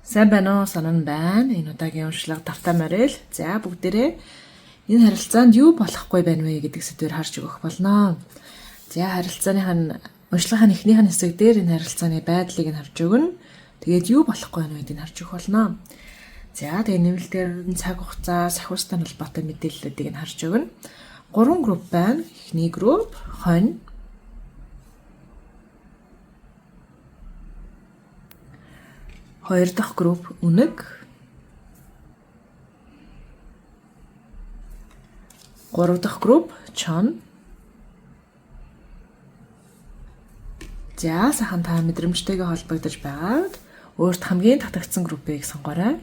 Сайн байна уу? Сонон байна. Энэ удаагийн уншлага тавтай морил. За бүгдээрээ энэ харилцаанд юу болохгүй байна вэ гэдэг сэдвээр харж өгөх болно. За харилцааных нь уншлагын эхнийх нь хэсэг дээр энэ харилцааны байдлыг нь харж өгнө. Тэгээд юу болохгүй байна вэ гэдгийг харж өгөх болно. За тэгээ нэмэлтээр нь цаг хугацаа, сахиустай холбоотой мэдээллүүдийг нь харж өгнө. Гурван групп байна. Эхний групп хонь, хоёр дахь групп үнэг, гурав дахь групп чон. За сайхан та мэдрэмжтэйгээ холбогдож байгаад өөрт хамгийн татагдсан группийг сонгоорой.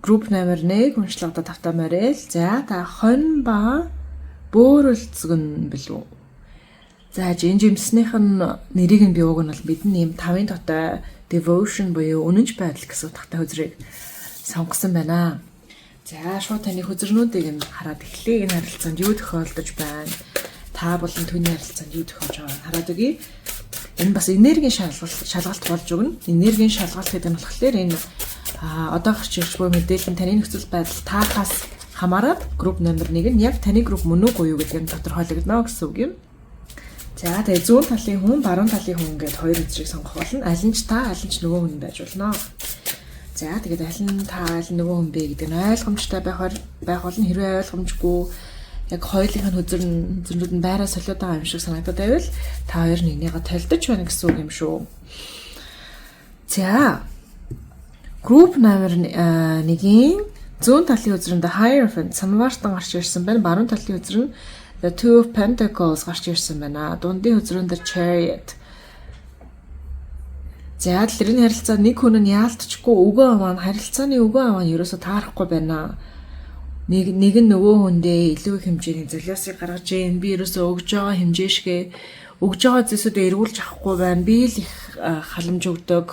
Групп номер 1 уншлагада тавтай морил. За та хонь ба бөөрөлцгөн билүү. За энэ жимснийх нь нэрийг нь би уг нь бол мэднэ юм 5-ын тотой devotion буюу үнэнч байдал гэсэн утгатай хөзрийг сонгосон байна. За шууд таны хөзрнүүдийг нь хараад эхлэе. Энэ харилцаанд юу тохиолдож байна? Та болон түүний харилцаанд юу тохиолж байгааг хараад өгье. Энэ бас энергийн шалгалт болж өгнө. Энергийн шалгалт гэдэг нь болохоор энэ одоо гарч ирж буй мэдээлэл нь таны нөхцөл байдал таахаас хамаарат групп номер 1 нь яг таны групп мөн үгүй юу гэдгээр нь тодорхойлогдно гэсэн үг юм. За тэгээ зүүн талын хүн, баруун талын хүн гээд хоёр үзрийг сонгох болно. Аль нь ч та, аль нь ч нөгөө хүн байж болно. За тэгээд аль нь та, аль нь нөгөө хүн бэ гэдэг нь ойлгомжтой байх болно. Хэрвээ ойлгомжгүй яг хоёулынх нь хөзрнүүд нь байраа солиод байгаа юм шиг санагдаад байвал та хоёр нэгнийгээ толдож байна гэсэн үг юм шүү. За групп номер 1-ийн зүүн талын хөзрөнд Hierophant самвартан гарч ирсэн байна. Баруун талын хөзөр нь The Two of Pentacles гарч ирсэн байна. Дундын хөзрөнд Chariot. За тэгэхээр энэ харилцаа нэг хүн нь яалтчгүй өгөө аваа харилцааны өгөө аваа нь ерөөсөө таарахгүй байна. Нэг нь нөгөө хүндээ илүү их хэмжээний золиосыг гаргаж ийн. Би ерөөсөө өгж байгаа хэмжээшгээ өгж байгаа зүйлсүүдээ эргүүлж авахгүй байна. Би л их халамж өгдөг.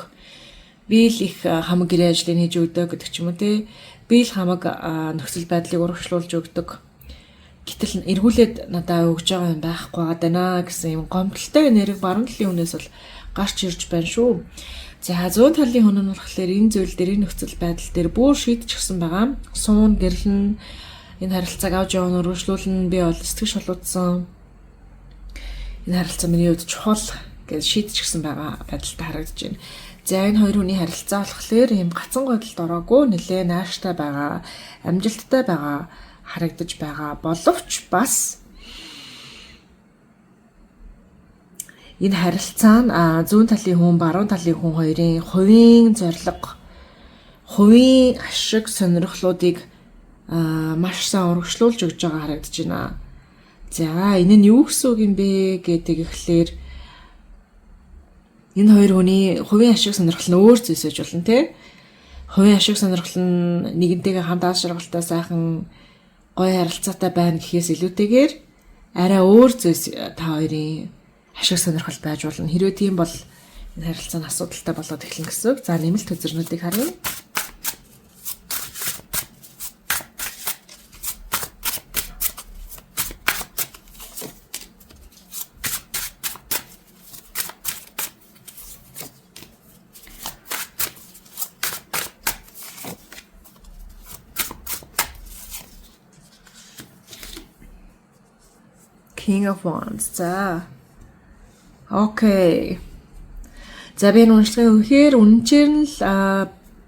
Би л их хамаг гэрээ ажлыг хийж өгдөг гэдэг ч юм уу те. Би л хамаг нөхцөл байдлыг урагшлуулж өгдөг. Гэтэл эргүүлээд надаа өгж байгаа юм байхгүй байгаа даа гэсэн юм гомдолтой нэрэг баруун талын хүнээс бол гарч ирж байна шүү. За зүүн талын хүн нь болохоор энэ зүйл дээр энэ нөхцөл байдал дээр бүр шийдчихсэн байгаа. Суун гэрлэн энэ харилцааг авч явна өргөжлүүлнэ. Би бол сэтгэл шулуудсан. Энэ харилцаа миний хувьд чухал гэж шийдчихсэн байгаа байдалтай харагдаж байна. За энэ хоёр хүний харилцаа болохоор ийм гацан гойдолд ороогүй нэлээ нааштай байгаа, амжилттай байгаа харагдаж байгаа боловч бас энэ харилцаа нь зүүн талын хүн, баруун талын хүн хоёрын хувийн зорилго, хувийн ашиг сонирхлуудыг маш сайн урагшлуулж өгж байгаа харагдаж байна. За энэ нь юу гэсэн үг юм бэ гэдэг ихлээр энэ хоёр хүний хувийн ашиг сонирхол нь өөр зүйлс байж болно те. Хувийн ашиг сонирхол нь нэгэнтэйгээ хамт аз жаргалтай сайхан гоё харилцаатай байна гэхээс илүүтэйгээр арай өөр зүйлс та хоёрын ашиг сонирхол байж болно. Хэрвээ тийм бол энэ харилцаа нь асуудалтай болоод эхэлнэ гэсэн үг. За нэмэлт хөзрнүүдийг харъя. King of Wands. За. Окей. За би энэ уншлагын үнэхээр үнэнчээр нь л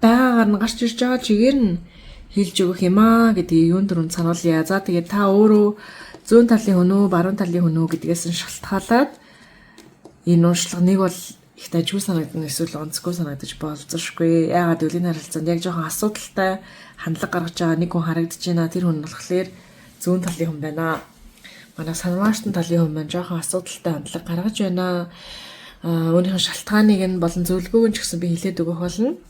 байгаагаар нь гарч ирж байгаа чигээр нь хэлж өгөх юм аа гэдгийг юун дөрөнд сануулъя. За тэгээд та өөрөө зүүн талын хүн үү, баруун талын хүн үү гэдгээс нь шалтгаалаад энэ уншлага нэг бол их дажгүй санагдана эсвэл онцгүй санагдаж болзошгүй. Яагаад гэвэл энэ харилцаанд яг жоохон асуудалтай хандлага гаргаж байгаа нэг хүн харагдаж байна. Тэр хүн нь болохоор зүүн талын хүн байна. Манай санваартан талын хүн маань жоохон асуудалтай хандлага гаргаж байна. Өөрийнх нь шалтгааныг нь болон зөвлөгөөг нь ч гэсэн би хэлээд өгөх болно.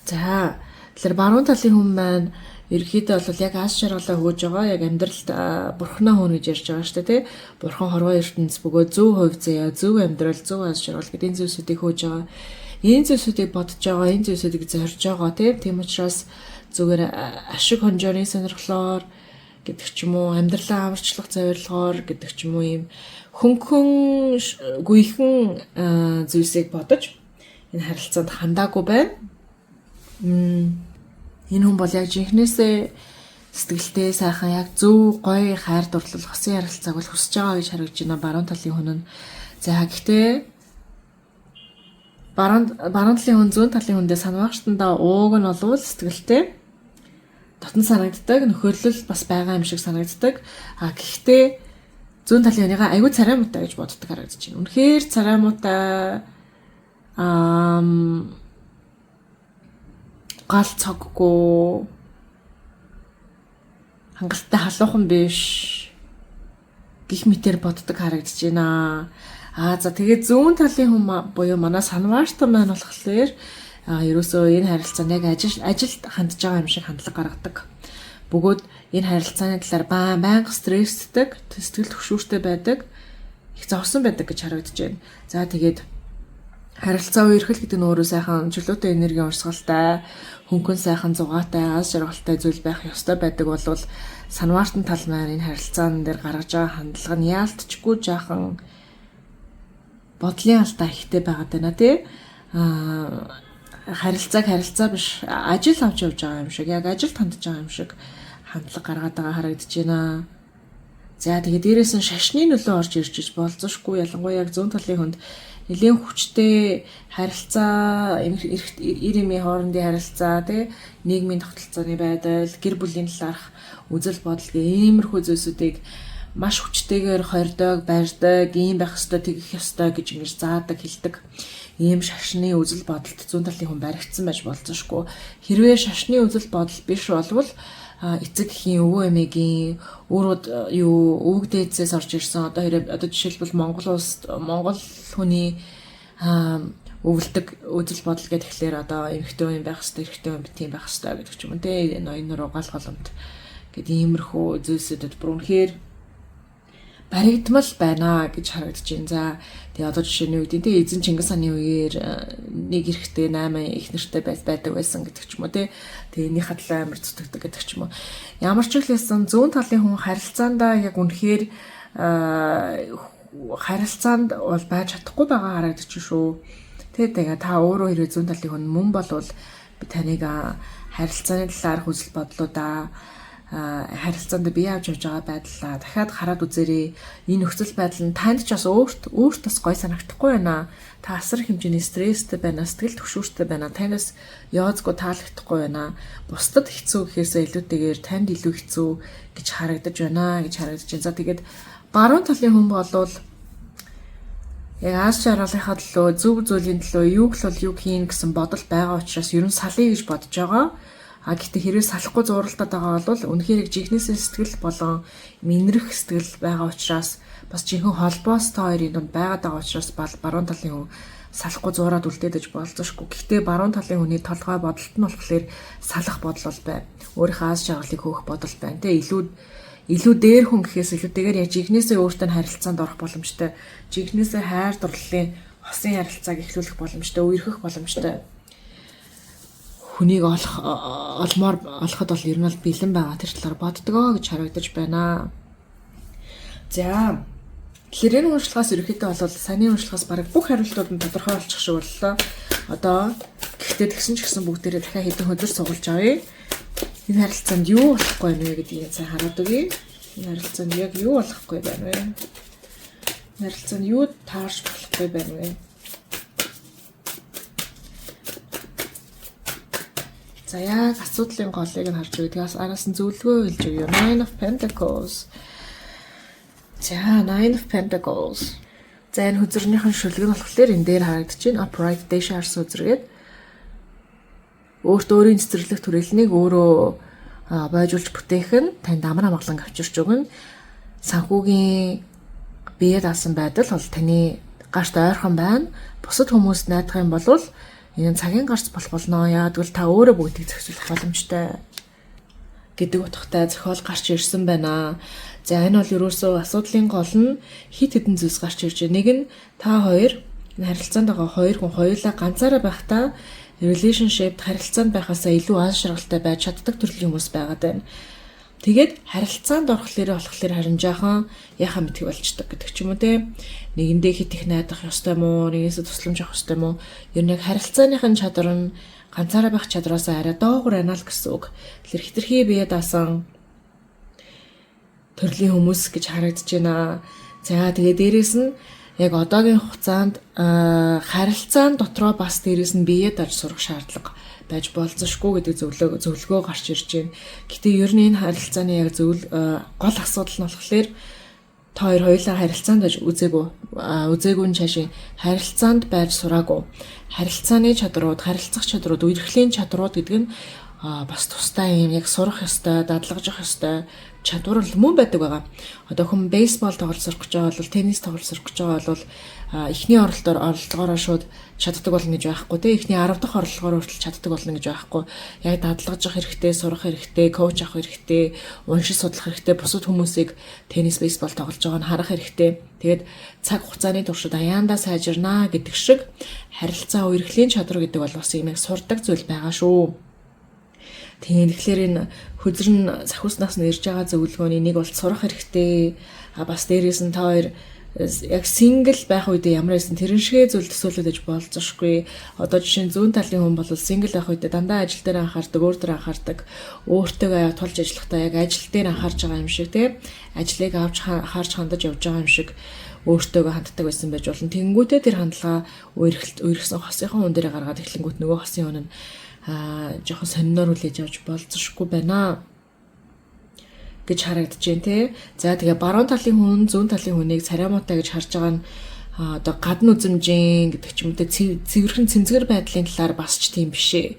За тэгэхээр баруун талын хүн маань ерөнхийдөө бол яг аз жаргалаа хөөж байгаа, яг амьдралд бурхнаа хөөнө гэж ярьж байгаа шүү дээ, тий. Бурхан хорвоо ертөнц бөгөөд зөв хувь заяа, зөв амьдрал, зөв аз жаргал гэдэг энэ зүйлсүүдийг хөөж байгаа. Энэ зүйлсүүдийг бодож байгаа, энэ зүйлсүүдийг зорж байгаа, тийм учраас зүгээр ашиг хонжооны сонирхлоор гэдэг ч юм уу, амьдралаа амарчлах зорилгоор гэдэг ч юм уу, ийм хөнгөн гүйхэн зүйлсийг бодож энэ харилцаанд хандаагүй байна. Энэ хүн бол яг жинхнээсээ сэтгэлтэй, сайхан, яг зөв гоё хайр дурлал, хосын харилцааг бол хүсэж байгаа гэж харагдаж байна баруун талын хүн нь. За, гэхдээ баруун талын хүн зүүн талын хүндээ санваагчтандаа ууг нь болвол сэтгэлтэй дотн санагддаг, нөхөрлөл бас байгаа юм шиг санагддаг. А гэхдээ зүүн талын хүнийгээ айгүй царай муутай гэж боддог харагдаж байна. Үнэхээр царай муутай, гал цоггүй, хангалттай халуухан биш гих мэтэр боддог харагдаж байна. Аа, за, тэгээд зүүн талын хүн буюу манай санваартай маань болохоор ерөөсөө энэ харилцаанд яг ажилд хандж байгаа юм шиг хандлага гаргадаг. Бөгөөд энэ харилцааны талаар байнга стресстэй, сэтгэл түгшүүртэй байдаг, их зовсон байдаг гэж харагдаж байна. За, тэгээд харилцаа, үерхэл гэдэг нь өөрөө сайхан чөлөөтэй энергийн урсгалтай, хөнгөн сайхан зугаатай, аз жаргалтай зүйл байх ёстой байдаг болвол санваартан тал маань энэ харилцаан дээр гаргаж байгаа хандлага нь яалтчгүй жаахан бодлын алдаа ихтэй байгаад байна, тий. Харилцааг харилцаа биш, ажил авч явж байгаа юм шиг, яг ажилд хандж байгаа юм шиг хандлага гаргаад байгаа харагдаж байна. За, тэгээд дээрээс нь шашны нөлөө орж ирж иж болзошгүй, ялангуяа яг зүүн талын хүнд нэлээн хүчтэй харилцаа, эр эмийн хоорондын харилцаа, тий, нийгмийн тогтолцооны байдал, гэр бүлийн талаарх үзэл бодол гэх иймэрхүү зүйлсүүдийг маш хүчтэйгээр хордог, барьдаг, ийм байх ёстой, тэгэх ёстой гэж ингэж заадаг, хэлдэг. Ийм шашны үзэл бодолд зүүн талын хүн баригдсан байж болзошгүй. Хэрвээ шашны үзэл бодол биш болвол эцэг эхийн, өвөө эмээгийн өөрөд юу, өвөг дээдсээс орж ирсэн, одоо хэрэг одоо жишээлбэл Монгол улс, Монгол хүний өвлдөг үзэл бодол гэх тэгэхээр одоо эмэгтэй хүн байх хэвээр, эрэгтэй хүн тийм байх хэвээр гэдэг ч юм уу, те, ноён нуруу, гал голомт гэдэг иймэрхүү зүйлсүүдэд бүр үнэхээр баригдмал байна гэж харагдаж байна. За, тэгээ одоо жишээ нь юу гэдэг, те, эзэн Чингис хааны үеэр нэг эрэгтэй 8 их нэртэй байдаг байсан гэдэг ч юм уу, те. Тэгээ энэний хадлаа амар зүтгэдэг гэдэг ч юм уу. Ямар ч хэлсэн зүүн талын хүн харилцаандаа яг үнэхээр харилцаанд бол байж чадахгүй байгаа харагдчих шүү. Тэ, тэгээ та өөрөө хэрвээ зүүн талын хүн мөн болвол би таныг харилцааны талаарх үзэл бодлуудаа, харилцаанд бие авч явж байгаа байдлаа дахиад хараад үзээрэй. Энэ нөхцөл байдал нь танд ч бас өөрт өөрт бас гой санагдахгүй байна. Та асар хэмжээний стресстэй байна, сэтгэл түгшүүртэй байна. Танаас яозгүй таалагдахгүй байна. Бусдад хэцүү гэхээсээ илүүтэйгээр танд илүү хэцүү гэж харагдаж байна гэж харагдаж байна. За, тэгээд баруун талын хүн болвол яг аз жаргалынхаа төлөө, зөв зүйлийн төлөө юу л бол юу хийн гэсэн бодол байгаа учраас ер нь салъя гэж бодож байгаа. А гэхдээ хэрвээ салахгүй зууралдаад байгаа бол үнэхээр жинхнээсээ сэтгэл болон минрэх сэтгэл байгаа учраас, бас жинхэнэ холбоос та хоёрын дунд байгаад байгаа учраас баруун талын хүн салахгүй зуураад үлдээдэж болзошгүй. Гэхдээ баруун талын хүний толгой бодолт нь болохоор салах бодол бол байна. Өөрийнхөө аз жаргалыг хөөх бодол байна. Тэ, илүү дээр хүн гэхээс илүүтэйгээр яг жинхнээсээ өөртөө нь харилцаанд орох боломжтой. Жинхнээсээ хайр дурлалын хосын харилцааг эхлүүлэх боломжтой, үерхэх боломжтой хүнийг олох олмоор олоход бол ер нь бол бэлэн байгаа, тэр талаар боддгоо гэж харагдаж байна. За, тэгэхээр энэ уншлагаас ерөнхийдөө бол саяны уншлагаас бараг бүх хариултууд нь тодорхой болчих шиг боллоо. Одоо гэхдээ тэгсэн ч гэсэн бүгдээрээ дахиад хэдэн хөдөр сугалж авъя. Энэ харилцаанд юу болохгүй байна вэ гэдгийг сайн хараад өгье. Энэ харилцаанд яг юу болохгүй байна вэ? Энэ харилцаанд юу таарч болохгүй байна вэ? За, яг асуудлын голыг нь харж өгье. Тэгээс араас нь зөвлөгөө хэлж өгье. Nine of Pentacles. За, Nine of Pentacles. За, энэ хөзрөнийхэн шүлэг нь болохоор энэ дээр харагдаж байна. Upright, дээш харсан хөзргээд өөрт өөрийн цэцэрлэг түрээлнийг өөрөө бойжуулж бүтээх нь танд амар амгалан авчирч өгнө. Санхүүгийн бие даасан байдал бол таны гарт ойрхон байна. Бусад хүмүүст найдах юм бол энэ цагийн гарц болох болно. Яагад гэвэл та өөрөө бүгдийг зохицуулах боломжтой гэдэг утгатай зохиол гарч ирсэн байна. За, энэ бол ерөөсөө асуудлын гол нь хит хитэн зүйлс гарч ирж байна. Нэг нь та хоёр Энэ харилцаанд байгаа хоёр хүн хоёулаа ганцаараа байхдаа relationship харилцаанд байхаасаа илүү аз жаргалтай байж чаддаг төрлийн хүмүүс байгаад байна. Тэгээд харилцаанд орохлоор харин жаахан яхаа мэдхий болчдөг гэдэг ч юм уу те. Нэгэндээ хит их найдах ёстой мó, нэгнээсээ тусламж авах ёстой мó. Ер нь яг харилцааных нь чадвар нь ганцаараа байх чадвараас арай доогуур байна л гэсэн үг. Тэгэхээр хитрхи бие даасан төрлийн хүмүүс гэж харагдаж байна. За тэгээ дээрэс нь яг одоогийн хугацаанд харилцаан дотроо бас дээрэс нь бие дааж сурах шаардлага байж болзошгүй гэдэг зөвлөгөө гарч ирж байна. Гэтэ ер нь энэ харилцааны яг гол асуудал нь болохоор та хоёр хоёулаа харилцаанд байж үзээгүй. Үзээгүй нь цаашийн харилцаанд байж сураагүй. Харилцааны чадрууд, харилцах чадрууд, үерхлийн чадрууд гэдэг нь бас тустай юм яг сурах ёстой, дадлагжих ёстой чадвар л мөн байдаг байгаа. Одоо хүн бейсбол тоглож сурах гэж байгаа бол, теннис тоглож сурах гэж байгаа бол эхний оролтоор оролдлогоороо шууд чаддаг болно гэж байхгүй те. Эхний 10 дахь оролдлогоор хүртэл чаддаг болно гэж байхгүй. Яг дадлагжих хэрэгтэй, сурах хэрэгтэй, коуч авах хэрэгтэй, уншиж судлах хэрэгтэй, бусад хүмүүсийг теннис, бейсбол тоглож байгааг нь харах хэрэгтэй. Тэгээд цаг хугацааны туршид аяандаа сайжирнаа гэдэг шиг харилцаа үерхлийн чадвар гэдэг бол бас юм яг сурдаг зүйл байгаа шүү. Тийм, тэгэхээр энэ хөзөр нь сахиуснаас нь ирж байгаа зөвлөгөөний нэг бол сурах хэрэгтэй. А бас дээрээс нь та хоёр яг single байх үедээ ямар байсан тэрэн шигээ зүйл төсөөлөд аж болзошгүй. Одоо жишээ нь зүүн талын хүн бол single байх үедээ дандаа ажил дээр анхаардаг, өөр дээр анхаардаг, өөртөө тулж ажиллахдаа яг ажил дээр анхаарч байгаа юм шиг тий. Ажлыг авч харж хандаж явж байгаа юм шиг өөртөөгөө ханддаг байсан байж болно. Тэнгүүтээ тэр хандлага үерхсэн хосынхон хүн дээр гаргаад эхлэнгүүт нөгөө хосын хүн нь жоохон сониноор хүлээж авч болзошгүй байна гэж харагдаж байна те. За тэгээ баруун талын хүн зүүн талын хүнийг царай муутай гэж харж байгаа нь одоо гадна үзэмжийн гэдэг ч юм уу те, цэвэрхэн цэнзгэр байдлын талаар бас ч тийм биш ээ.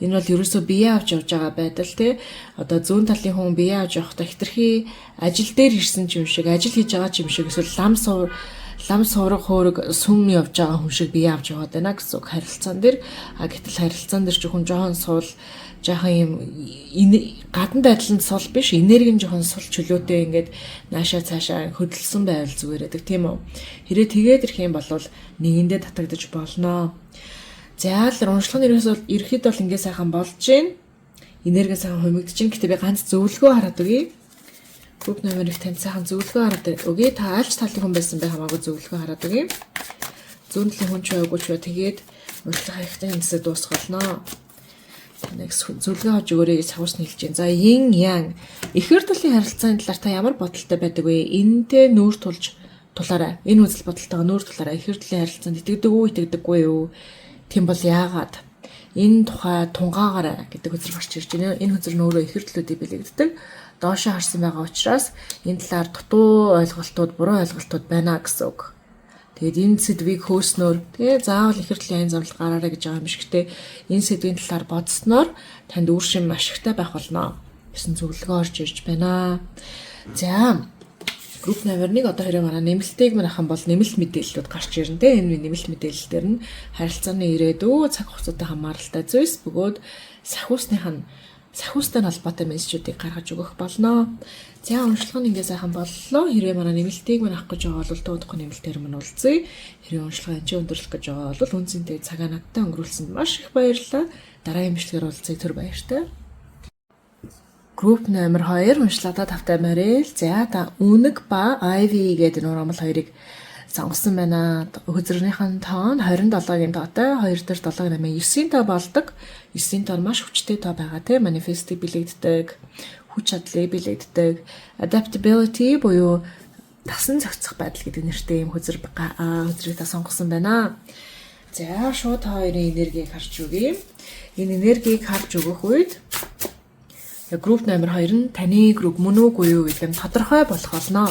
Энэ бол ерөөсөө бие авч явж байгаа байдал те. Одоо зүүн талын хүн бие авч явахдаа хитрхи ажил дээр ирсэн ч юм шиг, ажил хийж байгаа ч юм шиг, эсвэл лам суурга хөөрөг сүм явж байгаа хүн шиг бие авч яваад байна гэсэн үг харилцаан дээр. А гэтэл харилцаан дээр ч хүн жоохон суул, жоохон юм гадна байдал нь сул биш, энерги нь жоохон сул чөлөөтэй ингээд наашаа цаашаа хөдөлсөн байвал зүгээр байдаг тийм үү. Хэрэг тэгээд ирэх юм бол нэгэндээ татагдаж болно. За л уншлах нь ерөөсөө бол ингээд сайхан болж гин. Энерги сайхан хумигдаж гин. Гэтэ би ганц зөвлөгөө хараад өгье. Групп номер 1 танд сайхан зөвлөгөө хараад өгье. Та альч талын хүн байсан бай хамаагүй зөвлөгөө хараад өгье. Зүүн талын хүн ч байгаагүй ч бай тэгээд уншлах хаягтай хэсэг дуусгалнаа. Нэг зөвлөгөө хож өгөөрэй гэж савс нийлж байна. За yin yang ихэр талын харилцааны талаар та ямар бодолтой байдаг вэ? Энэнтэй нүүр тулж тулаарай. Энэ үзэл бодолтойгоо нүүр тулаарай. Ихэр талын харилцаанд итгэдэг үү, итгэдэггүй юу? Тийм бол яагаад? Энэ тухай тунгаагаарай гэдэг үзэл гарч ирж байна. Энэ үзэл нь өөрөө ихэр талуудыг бэлэгддэг. Доошоо харсан байгаа учраас энэ талаар дутуу ойлголтууд, буруу ойлголтууд байна гэсэн үг. Тэгээд энэ сэдвийг хөөснөөр тэгээ заавал ихэр талын айн замлал гараарай гэж байгаа юм шиг те. Энэ сэдвийн талаар бодсноор танд үр шим ашигтай байх болно гэсэн зөвлөгөө орж ирж байна. За групп номер 1 одоо хэрэг манай нэмэлтийг манайхан бол нэмэлт мэдээллүүд гарч ирнэ те. Энэ нэмэлт мэдээлэл дээр нь харилцааны ирээдүй, цаг хугацаатай хамааралтай зүйлс бөгөөд сахиусных нь сахиустай холбоотой мессежүүдийг гаргаж өгөх болно. За уншлага нь ингээ сайхан боллоо. Хэрвээ манай нэмэлтийг мань авах гэж байгаа бол туудахгүй нэмэлтээр мань уулзъя. Хэрвээ уншлага энэ өндөрлөх гэж байгаа бол үнцэнтэй цагаа надтай өнгөрүүлсэнд маш их баярлалаа. Дараагийн бичлэгээр уулзъя. Түр баяртай. Групп номер 2 уншлагаа тавтай морил. За та Үнэг ба Ivy гэдэг нурамл хоёрыг сонгосон байна. Хөзрөнийхэн тоон 27-гийн тоотой, 2 дээр 7 8 9-ийн тоо болдог. 9-ийн тоо маш хүчтэй тоо байгаа тийм манифестыг бэлэгддэг, хүч чадлыг бэлэгддэг, adaptability буюу тасан зохицох байдал гэдэг нэртэй юм хөзөр хөзрийг та сонгосон байна. За шууд та хоёрын энергийг харж өгье. Энэ энергийг харж өгөх үед групп номер 2 нь таны групп мөн үгүй юу гэдэг нь тодорхой болох болно.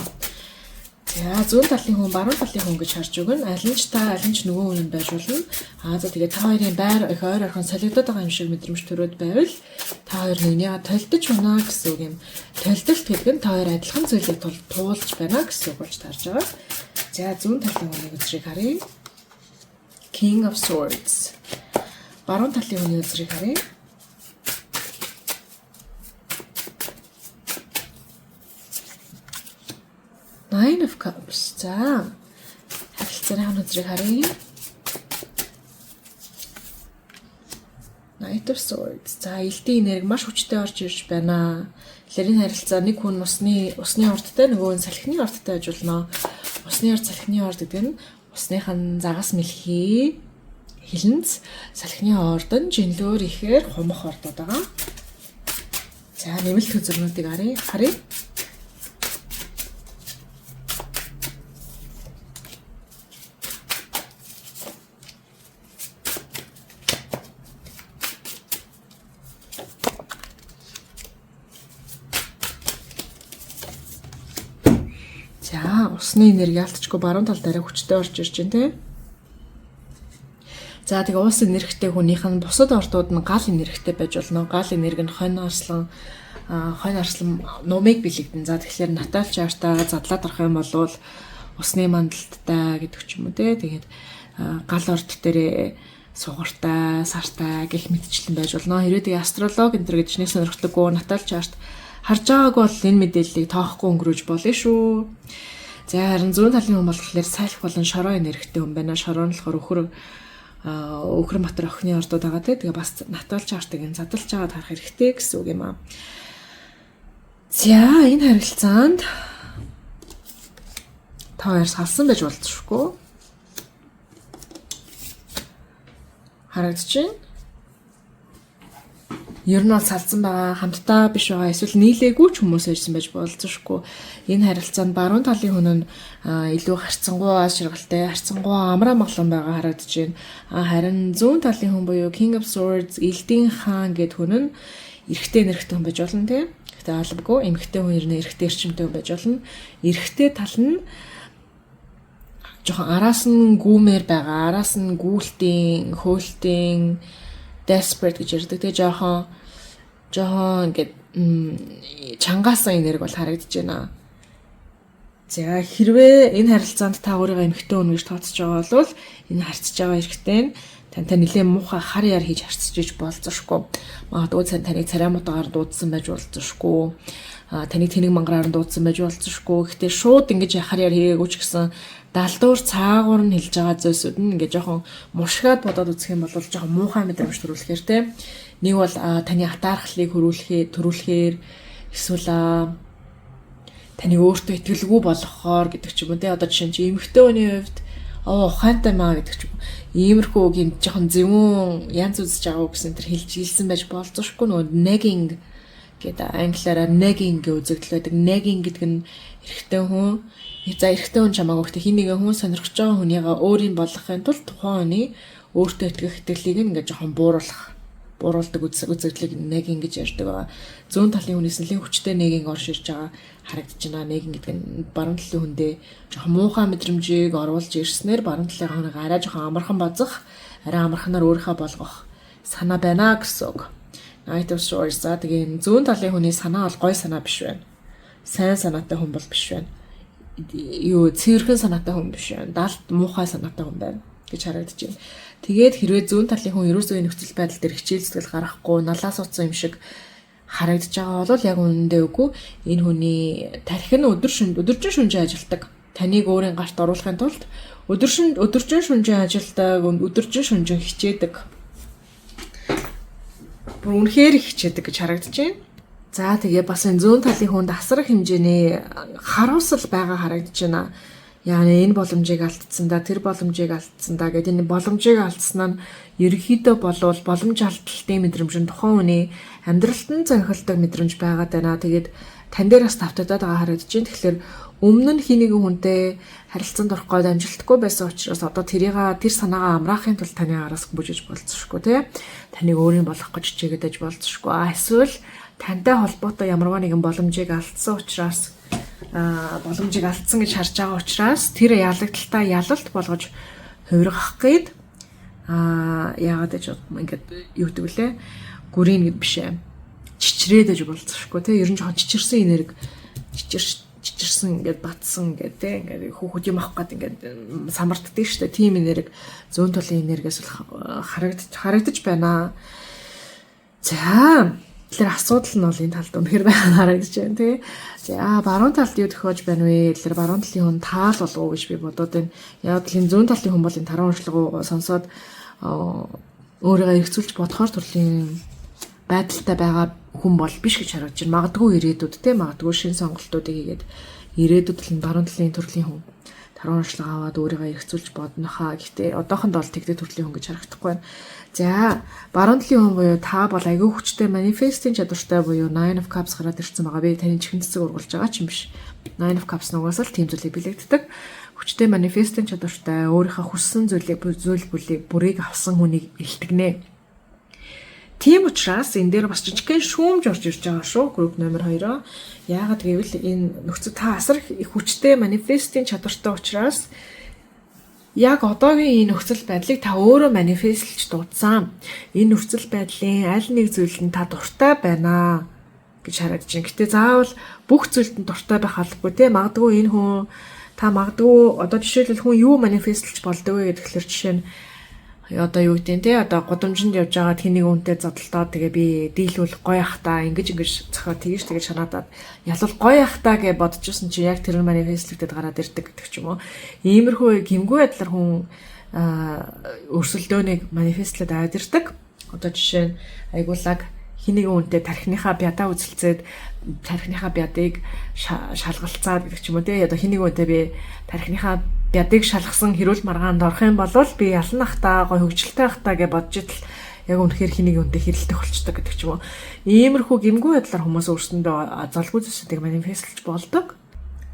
За зүүн талын хүн, баруун талын хүн гэж харж өгнө. Аль нь ч та, аль нь ч нөгөө хүн нь байж болно. За тэгээ та хоёрын байр их ойр ойрхон солигдоод байгаа юм шиг мэдрэмж төрөөд байвал та хоёр нэгнийгээ толдож байна гэсэн үг юм. Толдолт гэдэг нь та хоёр адилхан зүйлийг туулж байна гэсэн үг болж таарж байгаа. За зүүн талын хүний үзрийг харъя. King of Swords. Баруун талын хүний үзрийг харъя. Nine of Cups. За харилцааны үзрийг харъя. Knight of Swords. За, элдийн энерги маш хүчтэй орж ирж байна. Тэгэхээр энэ харилцаа нэг хүн усны ордтой, нөгөө нь салхины ордтой байж болно. Усны орд, салхины орд гэдэг нь усных нь загас мэлхий, хилэнц, салхины орд нь жинлөөр ихээр хумх ордод байгаа. За, нэмэлт хөзрнүүдийг харъя. За, усны энерги ялтчгүй баруун тал дээр хүчтэй орж ирж байна те. За, тэгээ уус энергитэй хүнийх нь бусад ордууд нь гал энергитэй байж болно. Гал энерги нь хонь арслан нумыг бэлэгдэн. За, тэгэхээр natal chart-аа задлаад орох юм бол усны мандалттай гэдэг ч юм уу те. Тэгээд гал орд дээрээ сугартай, сартай гэх мэтчлэн байж болно. Хэрвээ тэгээ астролог энэ төр гэж нэг сонирхдаггүй natal chart харж байгааг бол энэ мэдээллийг тоохгүй өнгөрөөж болно шүү. За, харин зүүн талын хүн болохоор салхи болон шороо энергитэй хүн байна. Шороо нь болохоор өхөр матар охины ордууд байгаа те. Тэгээ бас natal chart-ыг энэ задлж байгаад харах хэрэгтэй гэсэн үг юм аа. За, энэ харилцаанд та хоёр салсан байж болзошгүй. Харагдаж байна. Ер нь бол салсан байгаа, хамтдаа биш байгаа, эсвэл нийлээгүй ч хүмүүс ирсэн байж болзошгүй. Энэ харилцаанд баруун талын хүн нь илүү харцангуй ширгалтай, харцангуй амар амгалан байгаа харагдаж байна. Харин зүүн талын хүн буюу King of Swords, Элдийн хаан гэдэг хүн нь эрэгтэй нэрхтэн хүн байж болно тийм. Гэтэ албагүй эмэгтэй хүн ирнэ, эрэгтэй эрчимтэй хүн байж болно. Эрэгтэй тал нь жоохон араас нь гүүмээр байгаа, араас нь гүүлтийн, хөөлтийн, desperate гэж ярьдаг. Тэгээ жоохон ингээд чангаасан энерги бол харагдаж байна. За, хэрвээ энэ харилцаанд та өөрийгөө эмэгтэй хүн гэж тооцож байгаа бол энэ харьцаж байгаа эрэгтэй нь тантай нэлээд муухай хар яар хийж харьцаж иж болзошгүй. Магадгүй таныг царай муутайгаар дуудсан байж болзошгүй. Таныг тэнэг мангараар дуудсан байж болзошгүй. Гэхдээ шууд ингэж хар яар хийгээгүй ч гэсэн далдуур цаагуур нь хэлж байгаа зүйлсүүд нь ингээ жоохон мушгаад бодоод үзэх юм бол жоохон муухай мэдрэмж төрүүлэхээр те. Нэг бол таны атаархлыг төрүүлэхээр эсвэл таныг өөртөө итгэлгүй болгохоор гэдэг ч юм уу те. Одоо жишээ нь чи эмэгтэй хүний хувьд ухаантай маа гэдэг ч юм уу. Иймэрхүү үг юм жоохон зөвүүн янз үзэж байгаа үг гэсэн тэр хэлж хэлсэн байж болзошгүй. Нөгөө nagging гэдэг, англиараа nagging гэж үзэгдэл байдаг. Nagging гэдэг нь эрэгтэй хүн, за, эрэгтэй хүн чамаагүй, гэхдээ хин нэгэн хүн сонирхож байгаа хүнийгээ өөрийн болгохын тулд тухайн хүний өөртөө итгэх итгэлийг нь ингээд жоохон бууруулдаг үзэгдлийг nagging гэж ярьдаг байгаа. Зүүн талын хүнээс нэлийн хүчтэй nagging орж ирж байгаа харагдаж байна. Nagging гэдэг нь баруун талын хүндээ жоохон муухай мэдрэмжийг оруулж ирснээр баруун талын хүнийг арай жоохон амархан базах, арай амарханаар өөрийнхөө болгох санаа байна гэсэн үг. Knight of Swords. За, тэгээ энэ зүүн талын хүний санаа бол гой санаа биш байна. Сайн санаатай хүн бол биш байна. Юу, цэвэрхэн санаатай хүн биш байна. Далд муухай санаатай хүн байна гэж харагдаж байна. Тэгээд хэрвээ зүүн талын хүн ерөөсөө нөхцөл байдал дээр хичээл зүтгэл гаргахгүй налаа суудсан юм шиг харагдаж байгаа бол яг үнэндээ үгүй. Энэ хүний тархи нь өдөр шөнө өдөржин шүнжин ажилдаг. Таныг өөрийн гарт оруулахын тулд өдөржин шүнжин ажилдаг, өдөржин шүнжин хичээдэг. Бүр үнэхээр их хичээдэг гэж харагдаж байна. За, тэгээ бас энэ зүүн талын хүнд асар их хэмжээний харуусал байгаа харагдаж байна. Яа, энэ боломжийг алдсан да, тэр боломжийг алдсан да гэдэг энэ боломжийг алдсан нь ерөнхийдөө болвол боломж алдалтын мэдрэмж нь тухайн хүний амьдралд нь зөнхөлдөг мэдрэмж байгаад байна. Тэгээд тань дээр бас тавтагдаад байгаа харагдаж байна. Тэгэхээр өмнө нь хин нэгэн хүнтэй харилцаанд орох гээд амжилтгүй байсан учраас одоо тэрийг тэр санаагаа амраахын тулд таны араас бүжиж болцсошгүй тий. Таныг өөрийн болгох гэж хичээгээд аж болцсошгүй. Эсвэл тантай холбоотой ямарваа нэгэн боломжийг алдсан учраас, боломжийг алдсан гэж харж байгаа учраас тэр ялагдaltaа ялалт болгож хувиргах гээд яагаад гэж ингээд юу гэдэг вүлээ, гүрийн гэд биш ээ, чичрээд аж болцсошгүй тий. Ер нь жоохон чичирсэн энерги, чичирсэн, ингээд батсан ингээд тий, ингээд хүүхэд юм авах гээд ингээд самарддаг шүү дээ. Тийм энерги, зүүн талын энергиэс бол харагдаж байна. За, тэгэхээр асуудал нь бол энэ талд үнэхээр байгаа харагдаж байна тий. За, баруун талд юу тохиож байна вэ? Тэгэхээр баруун талын хүн таал болов уу гэж би бодоод байна. Яг л энэ зүүн талын хүн бол энэ таран уншлага сонсоод Өөрийгөө эргцүүлж бодохоор төрлийн байдалтай байгаа хүн бол биш гэж харагдаж байна. Магадгүй ирээдүйд те, магадгүй шинэ сонголтуудыг хийгээд ирээдүйд л баруун талын төрлийн хүн таруу уншлага аваад өөрийгөө эргцүүлж бодно хаа. Гэхдээ одоохондоо бол тэгдэг төрлийн хүн гэж харагдахгүй байна. За, баруун талын хүн буюу та бол айгүй хүчтэй manifesting чадвартай буюу Nine of Cups гараад ирсэн байгаа. Би таны чихэн цэцэг ургалж байгаа ч юм биш. Nine of Cups нугасаа л тийм зүйлийг бэлэгддэг. Хүчтэй manifesting чадвартай, өөрийнхөө хүссэн зүйлийг, зүйл бүрийг авсан хүнийг илтгэнэ. Тийм учраас энэ дээр бас жижигхэн шүүмж орж ирж байгаа шүү. Group номер 2-оо. Яагаад гэвэл энэ нөхцөл та асар их хүчтэй manifesting чадвартай учраас яг одоогийн энэ нөхцөл байдлыг та өөрөө manifest-лж дуудсан. Энэ нөхцөл байдлын аль нэг зүйлд нь та дуртай байна гэж харагдаж байна. Гэтэ заавал бүх зүйлд нь дуртай байх албагүй те. Магадгүй энэ хүн та магадгүй одоо жишээлбэл хүн юу manifest-лж болдог вэ гэхээр жишээ нь одоо юу гэдэг нь те, одоо гудамжинд явж байгаа тэнийг үнтэй зодолдоод, тэгээ би дийлүүл гоё ах та, ингэж ингэж зохио тэгэж тэгэж шанаадаад ялвал гоё ах та гэж бодчихсон чи яг тэр manifest-лэгдэд гараад ирдэг гэдэг ч юм уу. Иймэрхүү гэмгүй байдлаар хүн өрсөлдөөнийг manifest-лээд аваад ирдэг. Одоо жишээ нь айгуулаг хин нэгэн хүнтэй тархиныхаа бядаа үзэлцээд, тархиныхаа бядыг шалгалцаад гэдэг ч юм уу те. Одоо хин нэгэн хүнтэй би тархиныхаа бядыг шалгасан хэрүүл маргаанд орох юм бол би ялан ахтаа, гой хөгжилтэй ахтаа гэж бодож идэл яг үнэхээр хин нэгэн хүнтэй хэрэлдэх болчдөг гэдэг ч юм уу. Иймэрхүү гэмгүй байдлаар хүмүүс өөрсөндөө золгүй зүйлсүүдийг manifest-лж болдог.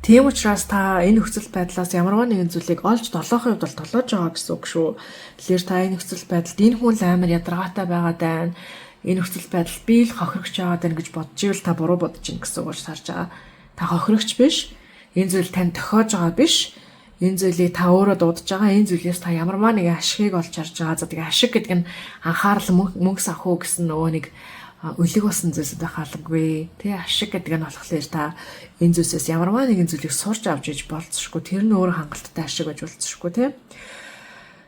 Тийм учраас та энэ нөхцөл байдлаас ямарваа нэгэн зүйлийг олж долоохын хувьд бол долоож байгаа гэсэн үг шүү. Тэгэхээр та энэ нөхцөл байдалд энэ хүн л амар ядаргаатай байгаа даа, энэ нөхцөл байдал би л хохирогч яваад байна гэж бодож ивэл та буруу бодож байна гэсэн үг болж харж байгаа. Та хохирогч биш. Энэ зүйл танд тохиож байгаа биш. Энэ зүйлийг та өөрөө дуудаж байгаа. Энэ зүйлээс та ямармаа нэгэн ашигыг олж харж байгаа. За, тэгээ ашиг гэдэг нь анхаарал, мөнгө санхүү гэсэн нөгөө нэг үлэг болсон зүйлсүүд байх албагүй. Тэ, ашиг гэдэг нь болохоор та энэ зүйлсээс ямарваа нэгэн зүйлийг сурч авч иж болцсошгүй. Тэр нь өөрөө хангалттай ашиг байж болцсошгүй, тэ.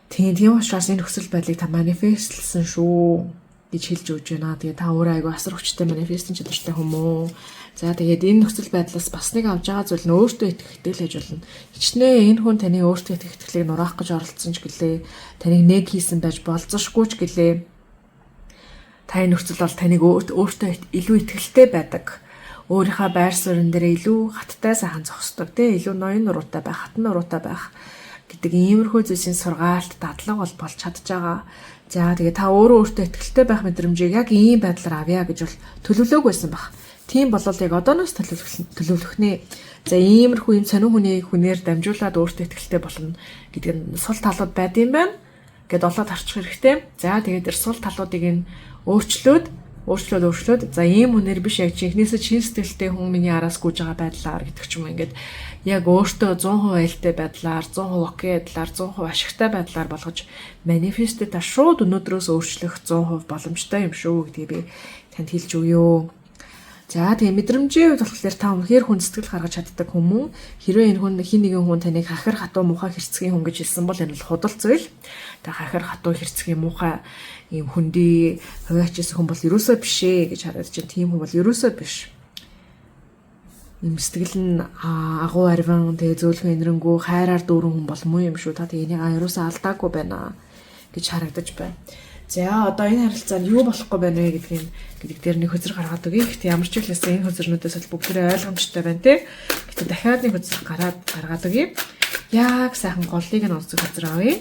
Тийм учраас энэ нөхцөл байдлыг та manifest-лсэн шүү гэж хэлж өгч байна. Тэгээ та өөрөө айгүй асар хүчтэй manifesting чадвартай хүмүү. За, тэгээд энэ нөхцөл байдлаас бас нэг авж байгаа зүйл нь өөртөө итгэх итгэл гэж болно. Хичнээн энэ хүн таны өөртөө итгэх итгэлийг нураах гэж оролдсон ч гэлээ. Таныг нэг хийсэн байж болзошгүй ч гэлээ. Та энэ нөхцөл бол таныг өөртөө илүү итгэлтэй байдаг. Өөрийнхөө байр суурин дээр илүү хаттай сайхан зогсдог, тий, илүү ноён нуруутай байх, хатан нуруутай байх гэдэг иймэрхүү зүйлсийн сургаалт, дадлага бол болж чадж байгаа. За, тэгээ та өөрөө өөртөө итгэлтэй байх мэдрэмжийг яг ийм байдлаар авъя гэж бол төлөвлөөг байсан баг. Тийм болол яг одооноос төлөвлөх нэ. За, иймэрхүү юм сонин хүний хүнээр дамжуулаад өөртөө итгэлтэй болно гэдэг нь сул талууд байд юм байна гэд олоод харчих хэрэгтэй. За, тэгээд тэр сул талуудыг нь өөрчлөөд, өөрчлөөд, өөрчлөөд, за, ийм хүнээр биш, яг жинхнээсээ чин сэтгэлтэй хүн миний араас гүйж байгаа байдлаар гэдэг ч юм уу, ингээд яг өөртөө 100% айлтай байдлаар, 100% okay байдлаар, 100% ашигтай байдлаар болгож manifest та шууд өнөөдрөөс өөрчлөх 100% боломжтой юм шүү гэдгийг би танд хэлж өгье. За, тэгээ мэдрэмжийн хувьд болохоор та үнэхээр хүн сэтгэл гаргаж чаддаг хүмүүн. Хэрвээ энэ хүн, хин нэгэн хүн таныг хахир хатуу муухай хэрцгий хүн гэж хэлсэн бол энэ бол худал зүйл. Та хахир хатуу хэрцгий муухай ийм хүндий хувиачсан хүн бол ерөөсөө биш ээ гэж харагдаж байна. Тийм хүн бол ерөөсөө биш. Ийм сэтгэл нь агуу арвин, тэгээ зөөлхөн энэрэнгүү хайраар дүүрэн хүн бол муу юм шүү. Та тэгээ энийг ерөөсөө алдаагүй байна гэж харагдаж байна. За, одоо энэ харилцаанд юу болохгүй байна вэ гэдгийг гэдэг дээр нэг хөзөр гаргаад өгье. Гэхдээ ямар ч хэлсэн энэ хөзөрнүүдээс бол бүгдээрээ ойлгомжтой байна те. Гэхдээ дахиад нэг хөзөр гараад гаргаад өгье. Яг сайхан голыг нь онцгой хөзөр авъя.